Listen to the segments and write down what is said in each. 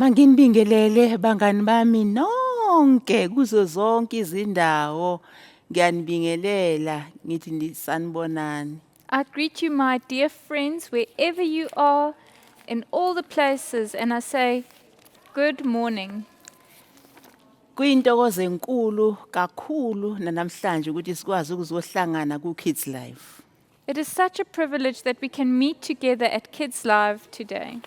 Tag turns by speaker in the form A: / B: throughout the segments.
A: Manginibingelele bangani bami nonke kuzo zonke izindawo. Ngiyanibingelela ngithi sanibonani.
B: I greet you, my dear friends, wherever you are, in all the places, and I say, good morning.
A: Kuyintokozo enkulu kakhulu namhlanje ukuthi sikwazi ukuzohlangana ku Kids Live.
B: It is such a privilege that we can meet together at Kids Live today.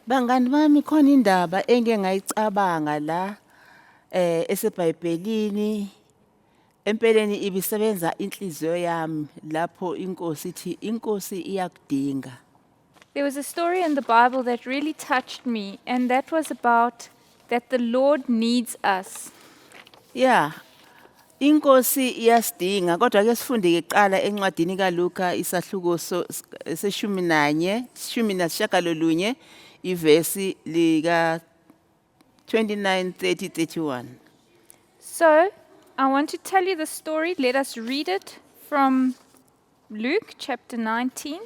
A: Bangani bami, khona indaba engeke ngayicabanga la eseBhayibhelini. Empeleni ibisebenza inhliziyo yami lapho inkosi ithi inkosi iyakudinga.
B: There was a story in the Bible that really touched me, and that was about that the Lord needs us.
A: Yeah. Inkosi iyasidinga, kodwa ke sifunde kuqala encwadini kaLuka isahluko seshumi nanye, 19, ivesi lika 29, 30, 31.
B: So, I want to tell you the story. Let us read it from Luke chapter 19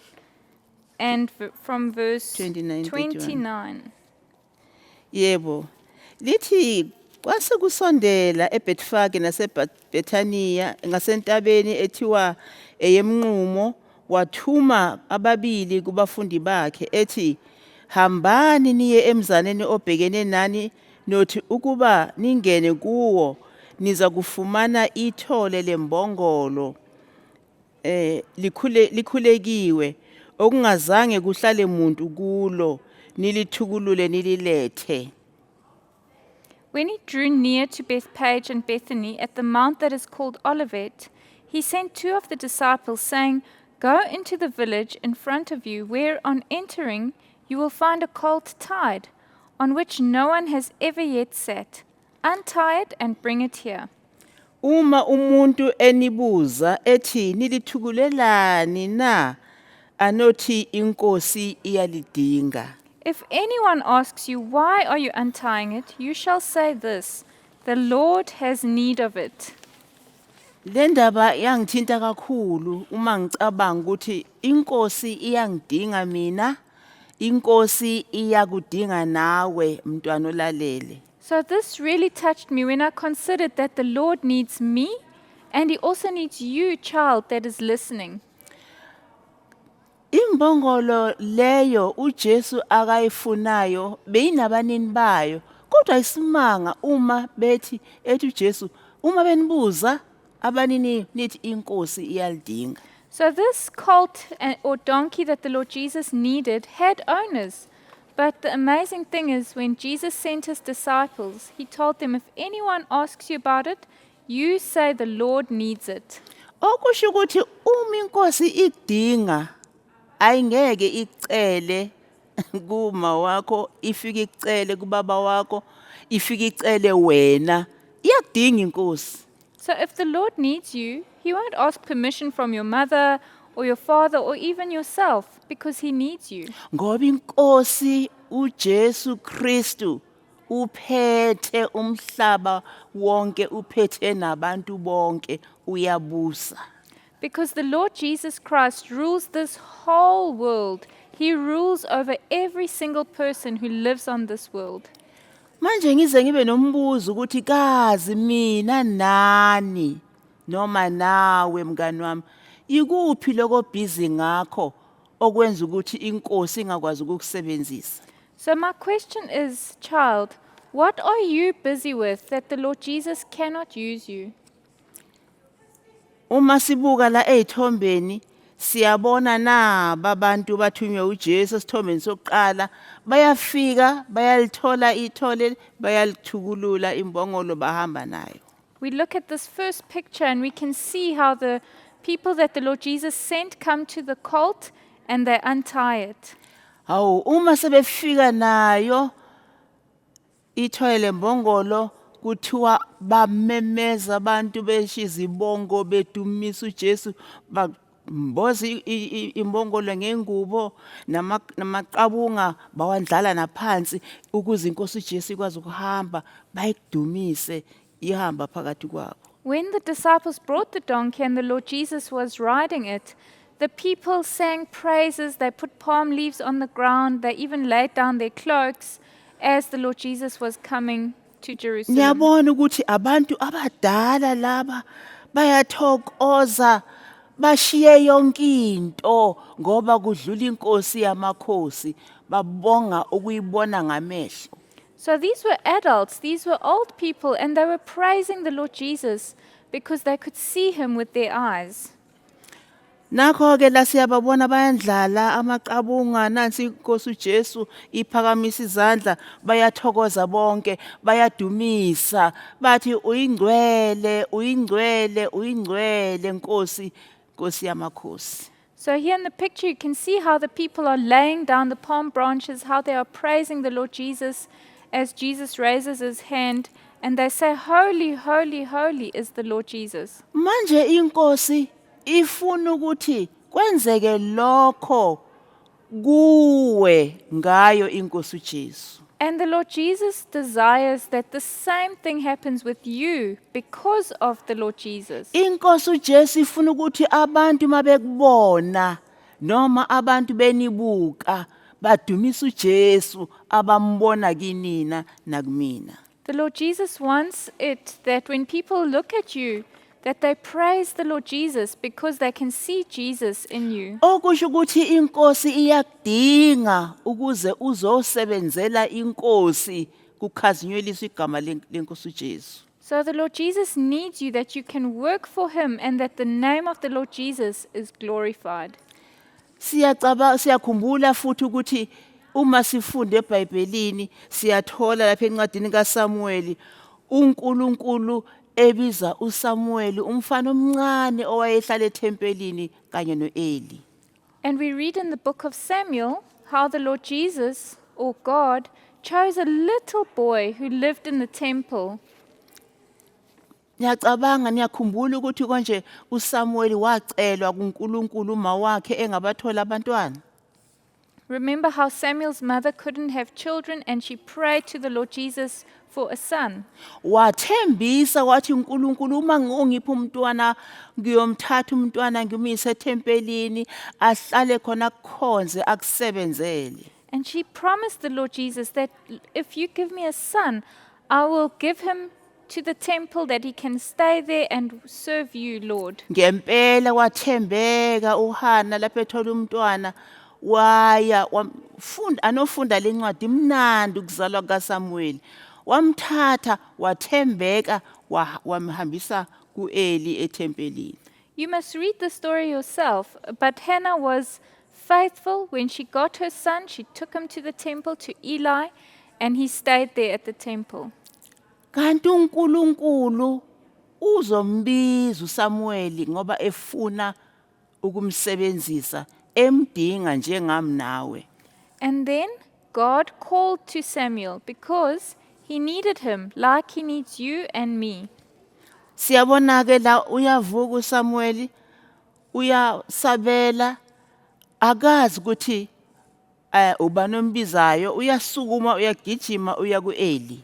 B: and from verse
A: 29, 31.
B: 29.
A: Yebo. Lithi kwase kusondela eBethfage naseBethania ngasentabeni ethiwa eyeMnqumo, wathuma ababili kubafundi bakhe ethi, "Hambani niye emzaneni obhekene nani, nothi ukuba ningene kuwo niza kufumana ithole lembongolo likhule likhulekiwe okungazange kuhlale muntu kulo, nilithukulule nililethe."
B: When he drew near to Bethphage and Bethany at the mount that is called Olivet, he sent two of the disciples, saying, "Go into the village in front of you, where on entering you will find a colt tied, on which no one has ever yet sat. Untie it and bring it here."
A: Uma umuntu enibuza ethi, "Nilithukulelani na?" anothi, "Inkosi iyalidinga."
B: If anyone asks you, 'Why are you untying it?' you shall say this: 'The Lord has need of it.'"
A: Le ndaba yangithinta kakhulu uma ngicabanga ukuthi inkosi iyangidinga mina, inkosi iyakudinga nawe mntwana olalele.
B: So this really touched me when I considered that the Lord needs me and He also needs you, child that is listening.
A: Imbongolo leyo uJesu akayifunayo beyinabanini bayo, kodwa isimanga uma bethi ethi uJesu, uma benibuza abanini, nithi inkosi iyalidinga.
B: So this colt or donkey that the Lord Jesus needed had owners. But the amazing thing is, when Jesus sent his disciples, he told them, "If anyone asks you about it, you say the Lord needs it."
A: Okusho ukuthi uma inkosi ikudinga ayingeke icele kuma wakho, ifike icele kubaba wakho, ifike icele wena, iyakudinga inkosi.
B: So if the Lord needs you, he won't ask permission from your mother or your father or even yourself, because he needs you.
A: Ngoba inkosi uJesu Kristu uphethe umhlaba wonke, uphethe nabantu bonke, uyabusa.
B: Because the Lord Jesus Christ rules this whole world. He rules over every single person who lives on this world.
A: Manje ngize ngibe nombuzo ukuthi kazi mina nani noma nawe mngani wami, ikuphi lokho busy ngakho okwenza ukuthi inkosi ingakwazi ukukusebenzisa?
B: So, my question is, child, what are you busy with that the Lord Jesus cannot use you?
A: Uma sibuka la ezithombeni siyabona naba abantu bathunywe uJesu esithombeni sokuqala, bayafika bayalithola ithole, bayalithukulula imbongolo, bahamba nayo.
B: We look at this first picture and we can see how the people that the Lord Jesus sent come to the colt and they untie it.
A: Hawu, uma sebefika nayo ithole lembongolo, kuthiwa bamemeza abantu besho izibongo bedumisa uJesu, bamboza imbongolo ngengubo namaqabunga bawandlala naphansi ukuze inkosi uJesu ikwazi ukuhamba, bayidumise ihamba phakathi kwabo.
B: When the disciples brought the donkey and the Lord Jesus was riding it, the people sang praises, they put palm leaves on the ground, they even laid down their cloaks. as the Lord Jesus was coming to Jerusalem.
A: Niyabona ukuthi abantu abadala laba bayathokoza bashiye yonke into ngoba kudlula inkosi yamakhosi babonga ukuyibona ngamehlo.
B: So these were adults, these were old people, and they were praising the Lord Jesus because they could see him with their eyes.
A: Nakho ke la siyababona bayandlala amaqabunga nansi inkosi uJesu iphakamisa izandla bayathokoza bonke bayadumisa bathi uyingcwele uyingcwele uyingcwele Nkosi Nkosi yamakhosi.
B: So here in the picture, you can see how the people are laying down the palm branches, how they are praising the Lord Jesus as Jesus raises his hand, and they say, "Holy, holy, holy is the Lord Jesus."
A: Manje inkosi ifuna ukuthi kwenzeke lokho kuwe ngayo inkosi uJesu.
B: And the Lord Jesus desires that the same thing happens with you because of the Lord Jesus.
A: Inkosi uJesu ifuna ukuthi abantu mabekubona noma abantu benibuka badumisa uJesu abambona kinina nakumina.
B: The Lord Jesus wants it that when people look at you, that they praise the Lord Jesus because they can see Jesus in you.
A: Okusho ukuthi inkosi iyakudinga ukuze uzosebenzela inkosi kukhazinyweliswa igama lenkosi uJesu.
B: So the Lord Jesus needs you that you can work for him and that the name of the Lord Jesus is glorified.
A: Siyacaba siyakhumbula futhi ukuthi uma sifunda eBhayibhelini siyathola lapha encwadini kaSamueli uNkulunkulu ebiza uSamueli umfana omncane owayehlala ethempelini kanye noEli.
B: And we read in the book of Samuel how the Lord Jesus, or God, chose a little boy who lived in the temple.
A: Niyacabanga niyakhumbula ukuthi konje uSamueli wacelwa kuNkulunkulu uma wakhe engabathola abantwana.
B: Remember how Samuel's mother couldn't have children and she prayed to the Lord Jesus for a son.
A: Wathembisa wathi uNkulunkulu uma ungipha umntwana ngiyomthatha umntwana ngimise ethempelini ahlale khona kukhonze akusebenzele.
B: And she promised the Lord Jesus that if you give me a son, I will give him to the temple that he can stay there and serve you, Lord.
A: Ngempela wathembeka uHana lapho ethola umntwana waya wamfunda anofunda lencwadi imnandi ukuzalwa kukaSamuel. Wamthatha wathembeka wamhambisa kuEli ethempelini.
B: You must read the story yourself. But Hannah was faithful. When she got her son, she took him to the temple to Eli, and he stayed there at the temple.
A: Kanti uNkulunkulu uzombiza uSamueli ngoba efuna ukumsebenzisa emdinga njengami nawe.
B: And then God called to Samuel because he needed him like he needs you and me.
A: Siyabona ke la uyavuka uSamueli uyasabela akazi ukuthi ubani ombizayo uyasukuma uyagijima uya kuEli.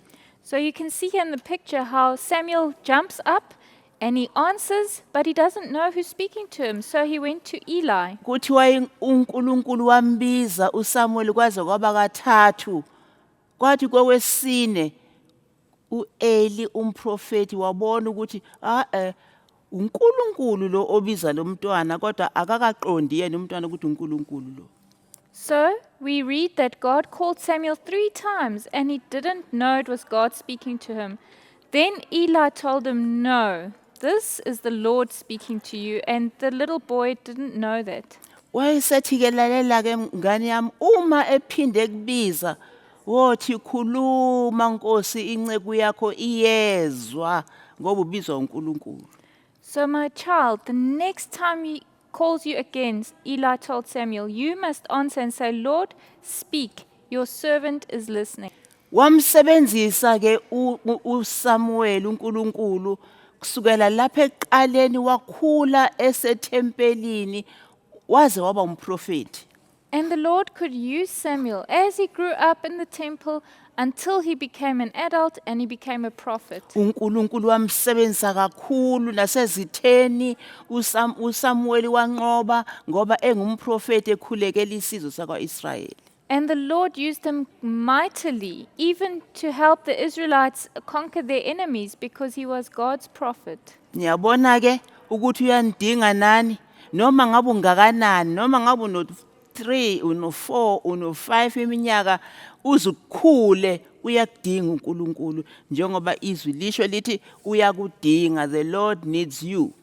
B: So you can see here in the picture how Samuel jumps up and he answers, but he doesn't know who's speaking to him. So he went to Eli.
A: Kuthiwa uNkulunkulu wambiza uSamuel kwaze kwaba kathathu. Kwathi kokwesine uEli umprofeti wabona ukuthi ah uNkulunkulu lo obiza lo mntwana kodwa akakaqondi yena umntwana ukuthi uNkulunkulu lo.
B: So we read that God called Samuel three times and he didn't know it was God speaking to him. Then Eli told him, "No, this is the Lord speaking to you." And the little boy didn't know that.
A: Wayesethi ke lalela ke ngane yami uma ephinde kubiza wothi khuluma Nkosi inceku yakho iyezwa ngoba ubizwa uNkulunkulu.
B: So, my child, the next time he calls you again, Eli told Samuel, you must answer and say, "Lord, speak, your servant is listening."
A: Wamsebenzisa ke uSamuel uNkulunkulu kusukela lapha eqaleni wakhula esethempelini waze waba umprofeti.
B: And the Lord could use Samuel as he grew up in the temple until he became an adult and he became a prophet.
A: uNkulunkulu wamsebenzisa kakhulu nasezitheni uSamuel wanqoba ngoba engumprofeti ekhulekela isizwe sakwaIsrayeli.
B: And the Lord used him mightily, even to help the Israelites conquer their enemies, because he was God's prophet.
A: Niyabona ke ukuthi uyanidinga nani noma ngabe ungakanani noma ngabe uno 3 uno 4 uno 5 iminyaka uzukhule uyakudinga uNkulunkulu njengoba izwi lisho lithi uyakudinga, the Lord needs you.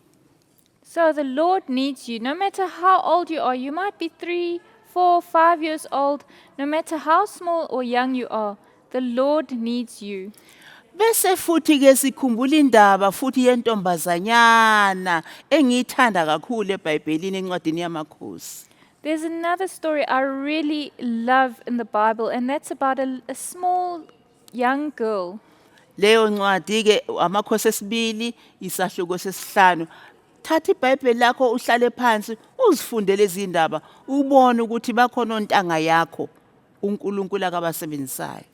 B: So the Lord needs you. No matter how old you are, you might be 3, 4, 5 years old, no matter how small or young you are, the Lord needs you.
A: Bese futhi ke sikhumbula indaba futhi yentombazanyana engiyithanda kakhulu eBhayibhelini encwadini yamakhosi.
B: There's another story I really love in the Bible, and that's about a small young girl.
A: Leyo ncwadi ke amakhosi esibili isahluko sesihlanu. Thatha iBhayibheli lakho uhlale phansi uzifundele lezi indaba ubone ukuthi bakhona ontanga yakho uNkulunkulu akabasebenzisayo.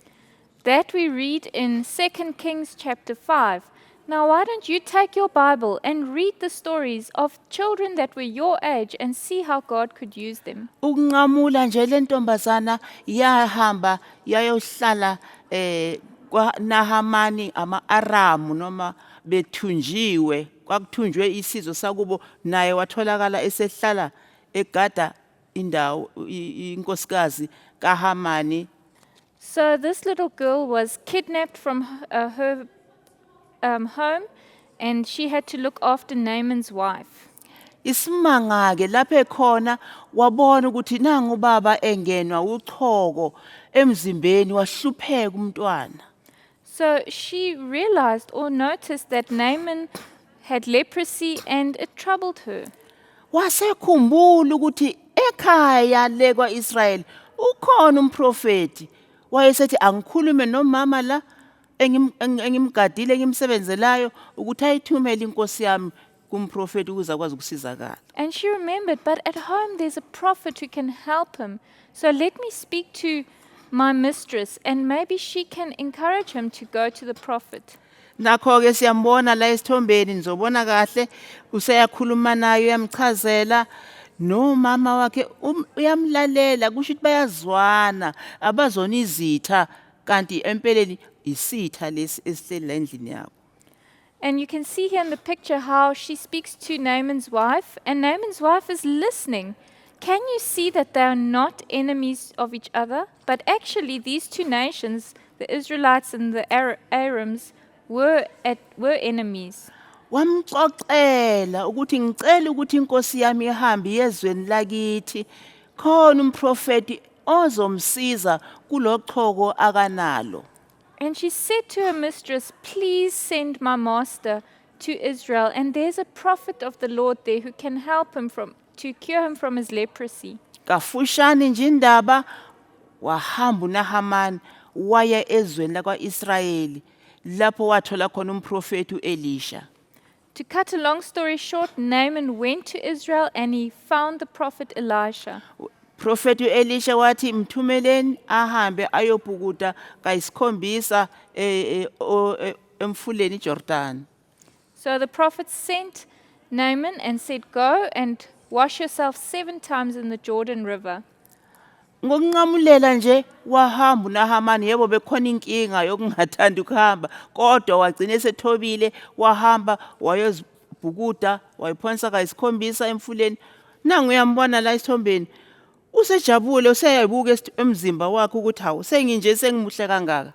B: That we read in 2 Kings chapter 5. Now, why don't you take your Bible and read the stories of children that were your age and see how God could use them?
A: Ukunqamula nje le ntombazana yahamba yayohlala kwa Nahamani ama-Aramu noma bethunjiwe kwakuthunjwe isizwe sakubo naye watholakala esehlala egada indawo inkosikazi kaHamani.
B: So, this little girl was kidnapped from her home, and she had to look after Naaman's wife.
A: Isimanga ke lapho ekhona wabona ukuthi nangu ubaba engenwa uchoko emzimbeni wahlupheka umntwana.
B: So, she realized or noticed that Naaman had leprosy, and it troubled her.
A: Wasekhumbula ukuthi ekhaya le kwaIsrael ukhona umprofeti wayesethi angikhulume nomama la engimgadile engimsebenzelayo ukuthi ayithumele inkosi yami kumprofeti ukuze akwazi ukusizakala.
B: And she remembered, but at home there's a prophet who can help him. So let me speak to my mistress, and maybe she can encourage him to go to the prophet.
A: Nakho ke siyambona la esithombeni nizobona kahle useyakhuluma naye uyamchazela nomama wakhe uyamlalela kusho ukuthi bayazwana abazona izitha kanti empeleni isitha lesi esihleli la endlini yabo.
B: And you can see here in the picture how she speaks to Naaman's wife, and Naaman's wife is listening. Can you see that they are not enemies of each other? But actually, these two nations, the Israelites and the Arams, were enemies.
A: Wamxoxela ukuthi ngicela ukuthi inkosi yami ihambe yezweni lakithi khona umprofeti ozomsiza kulochoko akanalo.
B: And she said to her mistress, "Please send my master to Israel, and there's a prophet of the Lord there who can help him to cure him from his leprosy."
A: Kafushane nje indaba wahamba uNahamani waya ezweni lakwaIsrayeli lapho wathola khona umprofeti uElisha.
B: To cut a long story short, Naaman went to Israel and he found the prophet Elisha.
A: Prophet uElisha wathi mthumeleni ahambe ayobhukuda kayisikhombisa emfuleni iJordan.
B: So the prophet sent Naaman and said, "Go and wash yourself 7 times in the Jordan River."
A: Ngokunqamulela nje wahamba uNahamani yebo bekhona inkinga yokungathandi ukuhamba kodwa wagcina esethobile wahamba wayozibhukuda wayiphonsa kayisikhombisa emfuleni nangu uyambona la esithombeni usejabule useyayibuka emzimba wakhe ukuthi hawu senginje sengimuhle kangaka.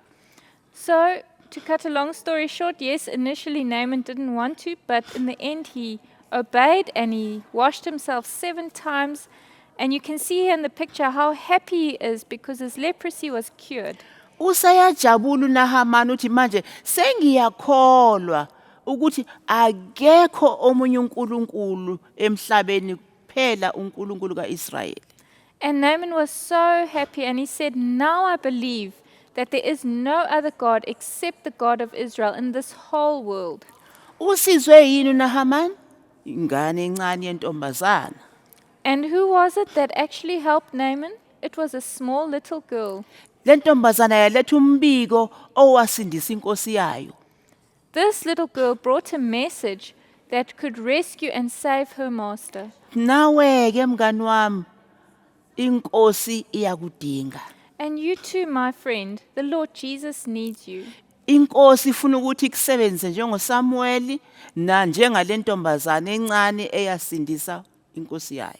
B: So, to cut a long story short, yes, initially Naaman didn't want to, but in the end he obeyed and he washed himself 7 times. And you can see here in the picture how happy he is because his leprosy was cured.
A: Useyajabula uNahamani uthi manje sengiyakholwa ukuthi akekho omunye uNkulunkulu emhlabeni kuphela uNkulunkulu kaIsrayeli.
B: And Naaman was so happy and he said, "Now I believe that there is no other God except the God of Israel in this whole world."
A: Usizwe yini uNahamani? Ingane encane yentombazana.
B: And who was it that actually helped Naaman? It was a small little girl.
A: Le ntombazana yaletha umbiko owasindisa inkosi yayo.
B: This little girl brought a message that could rescue and save her master.
A: Nawe ke mngani wami Inkosi iyakudinga.
B: And you too, my friend, the Lord Jesus needs you.
A: Inkosi ifuna ukuthi ikusebenzise njengoSamueli na njengalentombazane encane eyasindisa inkosi yayo.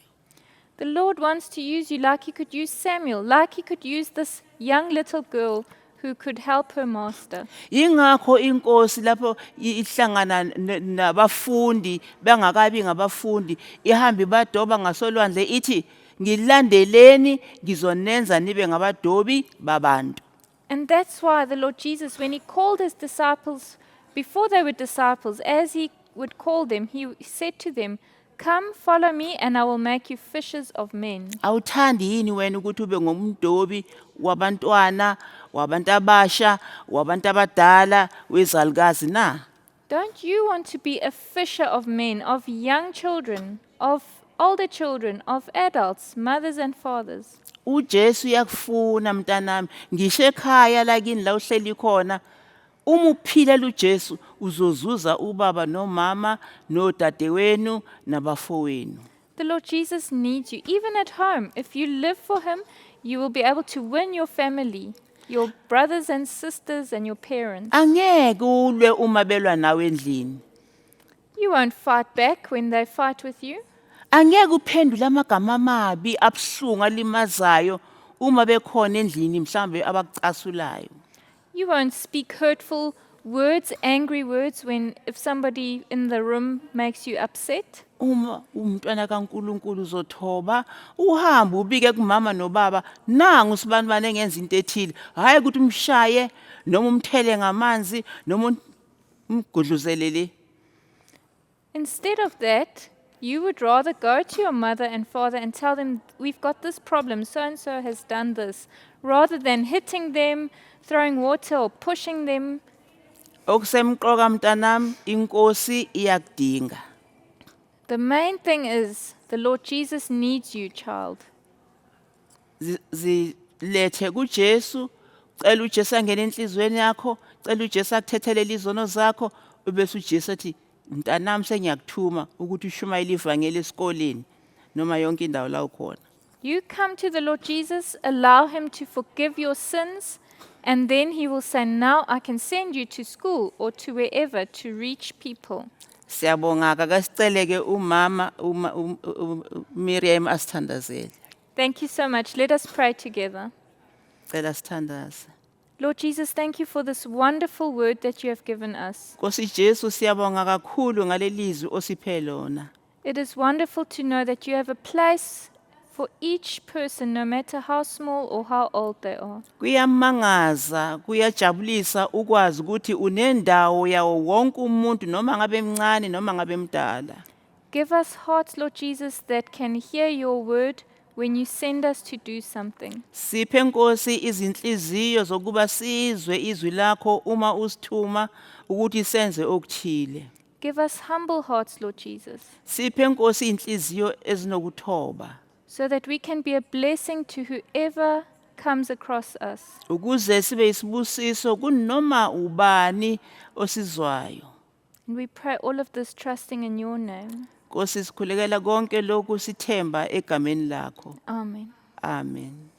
B: The Lord wants to use you like he could use Samuel, like he could use this young little girl who could help her master.
A: Ingakho inkosi lapho ihlangana nabafundi bengakabi ngabafundi ihambe badoba ngasolwandle ithi ngilandeleni ngizonenza nibe ngabadobi babantu.
B: And that's why the Lord Jesus, when he called his disciples, before they were disciples, as he would call them, he said to them, "Come, follow me, and I will make you fishers of men."
A: Awuthandi yini wena ukuthi ube ngumdobi wabantwana, wabantu abasha, wabantu abadala, wezalukazi na?
B: Don't you want to be a fisher of men, of young children, of older children, of adults, mothers and fathers?
A: UJesu uyakufuna mntanami, ngisho ekhaya lakini la uhleli khona. Uma uphilela uJesu uzozuza ubaba nomama nodadewenu nabafowenu.
B: The Lord Jesus needs you, even at home. If you live for him, you will be able to win your family, your brothers and sisters, and your parents.
A: Angeke ulwe uma belwa nawe endlini.
B: You won't fight back when they fight with you.
A: Angeke uphendule amagama amabi abuhlungu alimazayo uma bekhona endlini mhlambe abakucasulayo.
B: You won't speak hurtful words, angry words, when if somebody in the room makes you upset.
A: Uma umntwana kaNkuluNkulu uzothoba uhambe ubike kumama nobaba nangu sibanibani engenza into ethile, hayi ukuthi umshaye noma umthele ngamanzi noma umgudluzelele.
B: Instead of that, you would rather go to your mother and father and tell them, "We've got this problem, so and so has done this," rather than hitting them, throwing water, or pushing them.
A: Okusemqoka mntanami, inkosi iyakudinga.
B: The main thing is the Lord Jesus needs you, child.
A: Zilethe kuJesu, cela uJesu angene enhliziyweni yakho, cela uJesu akuthethelele izono zakho, ubese uJesu athi mntanami sengiyakuthuma ukuthi ushumayele ivangeli esikoleni noma yonke indawo la ukhona.
B: You come to the Lord Jesus, allow him to forgive your sins, and then he will say, "Now I can send you to school or to wherever to reach people."
A: Siyabonga ke siceleke umama Miriam asithandazele.
B: Thank you so much. Let us pray together.
A: Cela sithandaze.
B: Lord Jesus, thank you for this wonderful word that you have given us.
A: Nkosi Jesu, siyabonga kakhulu ngalelizwi osiphe lona.
B: It is wonderful to know that you have a place for each person, no matter how small or how old they are.
A: Kuyamangaza, kuyajabulisa ukwazi ukuthi unendawo yawo wonke umuntu noma ngabe mncane noma ngabe mdala.
B: Give us hearts, Lord Jesus, that can hear your word when you send us to do something.
A: Siphe Nkosi izinhliziyo zokuba sizwe izwi lakho uma usithuma ukuthi senze okuthile.
B: Give us humble hearts, Lord Jesus,
A: Siphe Nkosi inhliziyo ezinokuthoba
B: so that we can be a blessing to whoever comes across us.
A: Ukuze sibe isibusiso kunoma ubani osizwayo.
B: And we pray all of this trusting in your name.
A: Nkosi, sikhulekela konke lokhu sithemba egameni lakho.
B: Amen.
A: Amen.